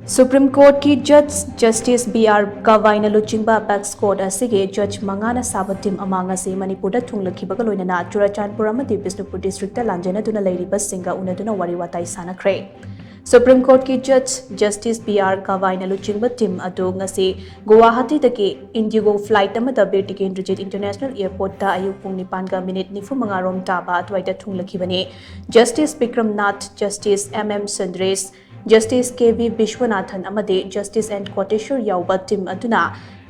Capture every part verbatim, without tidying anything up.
Supreme Courtꯀꯤ Judge Justice B R Gavaiꯅ ꯂꯨꯆꯤꯡꯕ Apex Court ꯑꯁꯤꯒꯤ Judge ꯃꯉꯥꯅ ꯁꯥꯕ team ꯑꯃ ꯉꯁꯤ ꯃꯅꯤꯄꯨꯔꯗ ꯊꯨꯡꯂꯈꯤꯕꯒ ꯂꯣꯏꯅꯅ ꯆꯨꯔꯆꯥꯟꯄꯨꯔ ꯑꯃꯗꯤ ꯕꯤꯁꯅꯨꯄꯨꯔ districtꯇ ꯂꯥꯟꯖꯦꯟꯅꯗꯨꯅ ꯂꯩꯔꯤꯕꯁꯤꯡꯒ ꯎꯅꯗꯨꯅ ꯋꯥꯔꯤ ꯋꯥꯇꯥꯏ ꯁꯥꯟꯅꯈ꯭ꯔꯦ꯫ Supreme Courtꯀꯤ Judge Justice B R Gavaiꯅ ꯂꯨꯆꯤꯡꯕ team ꯑꯗꯨ ꯉꯁꯤ ꯒꯨꯋꯥꯍꯥꯇꯤꯗꯒꯤ IndiGo flight ꯑꯃꯗ ꯕꯤꯔ ꯇꯤꯀꯦꯟꯗ꯭ꯔꯖꯤꯠ International Airportꯇ ꯑꯌꯨꯛ ꯄꯨꯡ ꯅꯤꯄꯥꯟꯒ minute ꯅꯤꯐꯨ ꯃꯉꯥ ꯔꯣꯝ ꯇꯥꯕ ꯑꯗꯨꯋꯥꯏꯗ ꯊꯨꯡꯂꯈꯤꯕꯅꯤ꯫ Justice ꯕꯤꯀ꯭ꯔꯝꯅꯥꯊ, Justice M M ꯁꯨꯟꯗ꯭ꯔꯦꯁ, Justice K V Viswanathan ꯑꯃꯗꯤ Justice N ꯀꯣꯇꯦꯁ꯭ꯋꯔ ꯌꯥꯎꯕ team ꯑꯗꯨꯅ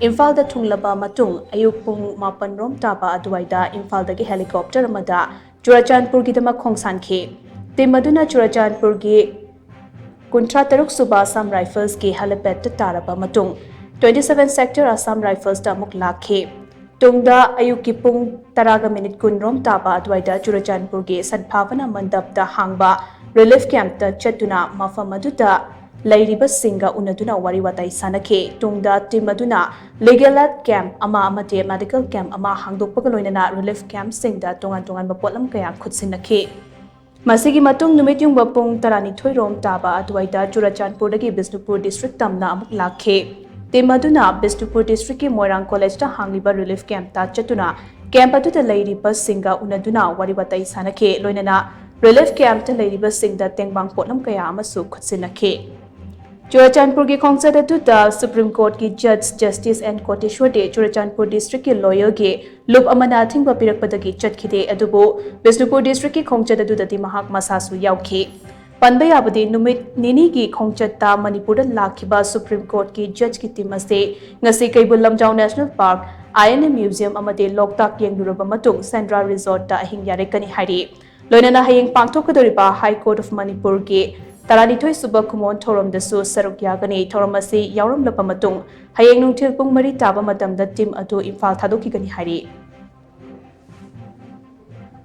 ꯏꯝꯐꯥꯜꯗ ꯊꯨꯡꯂꯕ ꯃꯇꯨꯡ ꯑꯌꯨꯛ ꯄꯨꯡ ꯃꯥꯄꯟ ꯔꯣꯝ ꯇꯥꯕ ꯑꯗꯨꯋꯥꯏꯗ ꯏꯝꯐꯥꯜꯗꯒꯤ helicopter ꯑꯃꯗ ꯆꯨꯔꯆꯥꯟꯄꯨꯔꯒꯤꯗꯃꯛ ꯈꯣꯡꯁꯥꯟꯈꯤ꯫ Team ꯑꯗꯨꯅ ꯆꯨꯔꯆꯥꯟꯄꯨꯔꯒꯤ ꯀꯨꯟꯊ꯭ꯔꯥ ꯇꯔꯨꯛ ꯁꯨꯕ Assam Riflesꯀꯤ helipad ꯇꯥꯔꯕ ꯃꯇꯨꯡ twenty seven sector Assam Riflesꯇ ꯑꯃꯨꯛ ꯂꯥꯛꯈꯤ꯫ ꯇꯨꯡꯗ ꯑꯌꯨꯛꯀꯤ ꯄꯨꯡ ꯇꯔꯥꯒ minute ꯀꯨꯟ ꯔꯣꯝ ꯇꯥꯕ ꯑꯗꯨꯋꯥꯏꯗ ꯆꯨꯔꯆꯥꯟꯄꯨꯔꯒꯤ ꯁꯗꯚꯥꯕꯅꯥ ꯃꯟꯗꯞꯇ ꯍꯥꯡꯕ relief campꯇ ꯆꯠꯇꯨꯅ ꯃꯐꯝ ꯑꯗꯨꯗ ꯂꯩꯔꯤꯕꯁꯤꯡꯒ ꯎꯅꯗꯨꯅ ꯋꯥꯔꯤ ꯋꯥꯇꯥꯏ ꯁꯥꯟꯅꯈꯤ꯫ ꯇꯨꯡꯗ team ꯑꯗꯨꯅ legal aid camp ꯑꯃ ꯑꯃꯗꯤ medical camp ꯑꯃ ꯍꯥꯡꯗꯣꯛꯄꯒ ꯂꯣꯏꯅꯅ relief campꯁꯤꯡꯗ ꯇꯣꯉꯥꯟ ꯇꯣꯉꯥꯟꯕ ꯄꯣꯠꯂꯝ ꯀꯌꯥ ꯈꯨꯠꯁꯤꯟꯅꯈꯤ꯫ ꯃꯁꯤꯒꯤ ꯃꯇꯨꯡ ꯅꯨꯃꯤꯠ ꯌꯨꯡꯕ ꯄꯨꯡ ꯇꯔꯥꯅꯤꯊꯣꯏ ꯔꯣꯝ ꯇꯥꯕ ꯑꯗꯨꯋꯥꯏꯗ ꯆꯨꯔꯆꯥꯟꯄꯨꯔꯗꯒꯤ ꯕꯤꯁꯅꯨꯄꯨꯔ district ꯇꯝꯅ ꯑꯃꯨꯛ ꯂꯥꯛꯈꯤ꯫ Team ꯑꯗꯨꯅ ꯕꯤꯁꯅꯨꯄꯨꯔ districtꯀꯤ ꯃꯣꯏꯔꯥꯡ Collegeꯇ ꯍꯥꯡꯂꯤꯕ relief campꯇ ꯆꯠꯇꯨꯅ camp ꯑꯗꯨꯗ ꯂꯩꯔꯤꯕꯁꯤꯡꯒ ꯎꯅꯗꯨꯅ ꯋꯥꯔꯤ ꯋꯥꯇꯥꯏ ꯁꯥꯟꯅꯈꯤ꯫ ꯂꯣꯏꯅꯅ relief campꯇ ꯂꯩꯔꯤꯕꯁꯤꯡꯗ ꯇꯦꯡꯕꯥꯡ ꯄꯣꯠꯂꯝ ꯀꯌꯥ ꯑꯃꯁꯨ ꯈꯨꯠꯁꯤꯟꯅꯈꯤ꯫ ꯆꯨꯔꯆꯥꯟꯄꯨꯔꯒꯤ ꯈꯣꯡꯆꯠ ꯑꯗꯨꯗ Supreme Courtꯀꯤ Judge Justice N ꯀꯣꯇꯦꯁ꯭ꯋꯔꯗꯤ Churachandpur districtꯀꯤ lawyerꯒꯤ ꯂꯨꯞ ꯑꯃꯅ ꯑꯊꯤꯡꯕ ꯄꯤꯔꯛꯄꯗꯒꯤ ꯆꯠꯈꯤꯗꯦ, ꯑꯗꯨꯕꯨ ꯕꯤꯁꯅꯨꯄꯨꯔ districtꯀꯤ ꯈꯣꯡꯆꯠ ꯑꯗꯨꯗꯗꯤ ꯃꯍꯥꯛ ꯃꯁꯥꯁꯨ ꯌꯥꯎꯈꯤ꯫ ꯄꯟꯕ ꯌꯥꯕꯗꯤ ꯅꯨꯃꯤꯠ ꯅꯤꯅꯤꯒꯤ ꯈꯣꯡꯆꯠꯇ ꯃꯅꯤꯄꯨꯔꯗ ꯂꯥꯛꯈꯤꯕ Supreme Courtꯀꯤ judgeꯀꯤ team ꯑꯁꯤ ꯉꯁꯤ Keibul Lamjao National Park, I N A Museum ꯑꯃꯗꯤ ꯂꯣꯛꯇꯥꯛ ꯌꯦꯡꯂꯨꯔꯕ ꯃꯇꯨꯡ ꯁꯦꯟꯗ꯭ꯔꯥ Resortꯇ ꯑꯍꯤꯡ ꯌꯥꯔꯦꯛꯀꯅꯤ ꯍꯥꯏꯔꯤ꯫ ꯂꯣꯏꯅꯅ ꯍꯌꯦꯡ ꯄꯥꯡꯊꯣꯛꯀꯗꯧꯔꯤꯕ High Court of ꯃꯅꯤꯄꯨꯔꯒꯤ ꯇꯔꯥꯅꯤꯊꯣꯏ ꯁꯨꯕ ꯈꯨꯃꯣꯟ ꯊꯧꯔꯝꯗꯁꯨ ꯁꯔꯨꯛ ꯌꯥꯒꯅꯤ꯫ ꯊꯧꯔꯝ ꯑꯁꯤ ꯌꯥꯎꯔꯝꯂꯕ ꯃꯇꯨꯡ ꯍꯌꯦꯡ ꯅꯨꯡꯊꯤꯜ ꯄꯨꯡ ꯃꯔꯤ ꯇꯥꯕ ꯃꯇꯝꯗ team ꯑꯗꯨ ꯏꯝꯐꯥꯜ ꯊꯥꯗꯣꯛꯈꯤꯒꯅꯤ ꯍꯥꯏꯔꯤ꯫